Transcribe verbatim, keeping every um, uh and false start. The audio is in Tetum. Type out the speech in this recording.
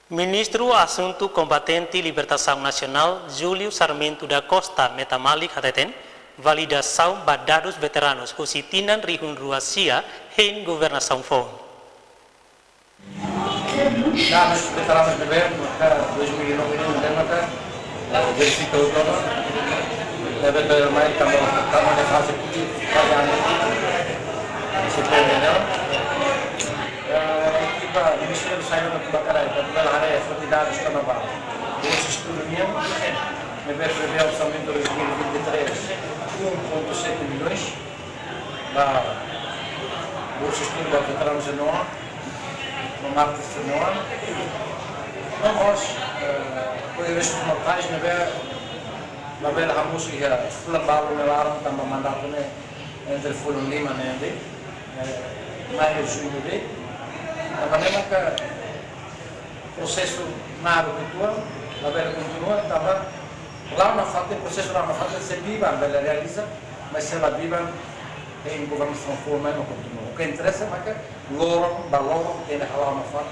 Ministru Asuntu Kombatente Libertasaun Nasionál, Júlio Sarmento da Costa, Metamalik hateten, validasaun ba dadus veteranus husi tinan rihun rua sia hein governasaun foun. Dadus veteranus ne'ebé maka dois mil e nove ne'ebé maka, eh, verifika hotu ona, ne'ebé to'o mai tanba, tanba ne'e faze, faze anu, se perde, não? Eh, ekipa Ministériu sai ona kuba karai, para bela haree foti dadus karnaval. Bolsa estudu nian, ne'ebé prevee orsamentu dois mil e vinte e três, um ponto sete milhões, ba bolsa estudu ba veteranus sira-ne'e, ba mártires sira-ne'e. No mós, eh, apoiu restos mortais ne'ebé labele hamosu iha fulan balu nia laran tanba mandatu ne'e entre fulan lima ne'e de'it, eh, maiu, juñu de'it. Tanba ne'e maka prosesu naruk uitoan labele kontinua, tanba la'o nafatin, prosesu la'o nafatin, se biban bele realiza, mas se la biban, hein governasaun foun mai mak kontinua. O que interessa maka loron ba loron tenke hala'o nafatin.